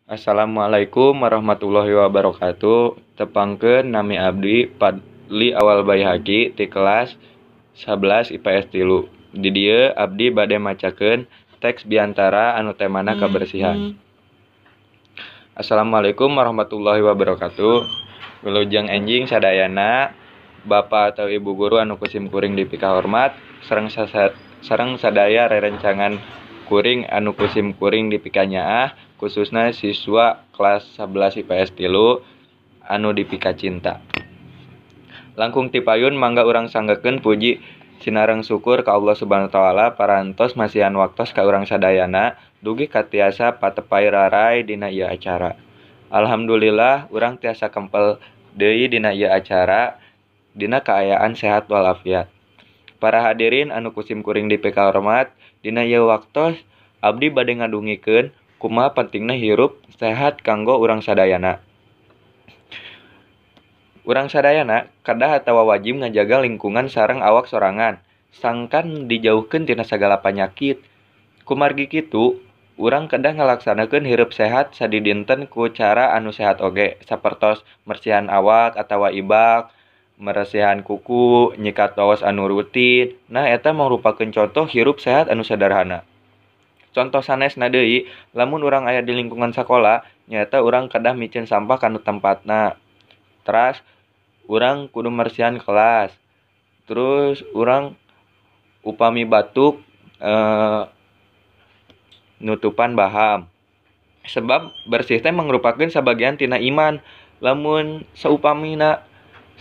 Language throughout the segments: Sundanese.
Assalamualaikum warahmatullahi wabarakatuh. Tepangkeun nami abdi Fadli Awal Baihaqi ti kelas 11 IPS 3. Di dieu abdi bade macakeun teks biantara anu temana kabersihan. Assalamualaikum warahmatullahi wabarakatuh. Wilujeng enjing sadayana, Bapak atau Ibu guru anu ku sim kuring dipikahormat, sareng sadaya rerencangan kuring anu ku sim kuring dipikanyaah, khususna siswa kelas 11 IPS 3 anu dipikacinta. Langkung tipayun mangga urang sanggakeun puji sinareng syukur ka Allah Subhanahu wa taala parantos masihan waktos ka urang sadayana dugi ka tiasa patepay raray dina ieu acara. Alhamdulillah urang tiasa kempel deui dina ieu acara dina kaayaan sehat walafiat. Para hadirin anu ku sim kuring dipikahormat, dina ieu waktos abdi bade ngadugikeun kumaha pentingna hirup sehat kanggo urang sadayana. Urang sadayana kedah atawa wajib ngajaga lingkungan sareng awak sorangan, sangkan dijauhkeun tina sagala panyakit. Kumargi kitu, urang kedah ngalaksanakeun hirup sehat sadidinten ku cara anu sehat oge, sapertos mersihan awak atawa ibak, meresihan kuku, nyikat waos anu rutin. Nah, eta mangrupakeun contoh hirup sehat anu sederhana. Contoh sanesna deui, lamun urang aya di lingkungan sakola, nyaeta urang kedah miceun sampah kana tempatna. Teras urang kudu mersihan kelas. Terus urang upami batuk nutupan baham. Sebab bersih teh mangrupakeun sabagian tina iman. Lamun saupamina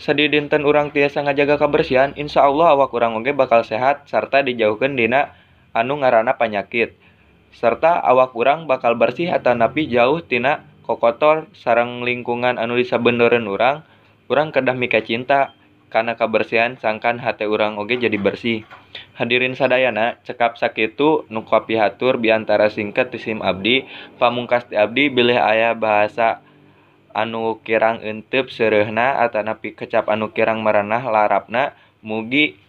sadidinten urang tiasa ngajaga kabersihan, insyaallah awak urang oge bakal sehat sarta dijauhkeun dina anu ngaranna panyakit. Serta awak urang bakal bersih atanapi jauh tina kokotor sareng lingkungan anu disabeneureun urang. Urang kedah mikacinta kana kabersihan sangkan hate urang oge jadi bersih. Hadirin sadayana, cekap sakitu nu kapihatur biantara singkat ti sim abdi. Pamungkas ti abdi bilih aya bahasa anu kirang euteup seureuhna atanapi kecap anu kirang merenah larapna, mugi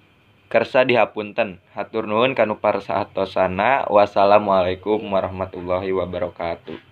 kersa dihapunten. Hatur nuhun kanu parsatosana. Wassalamualaikum warahmatullahi wabarakatuh.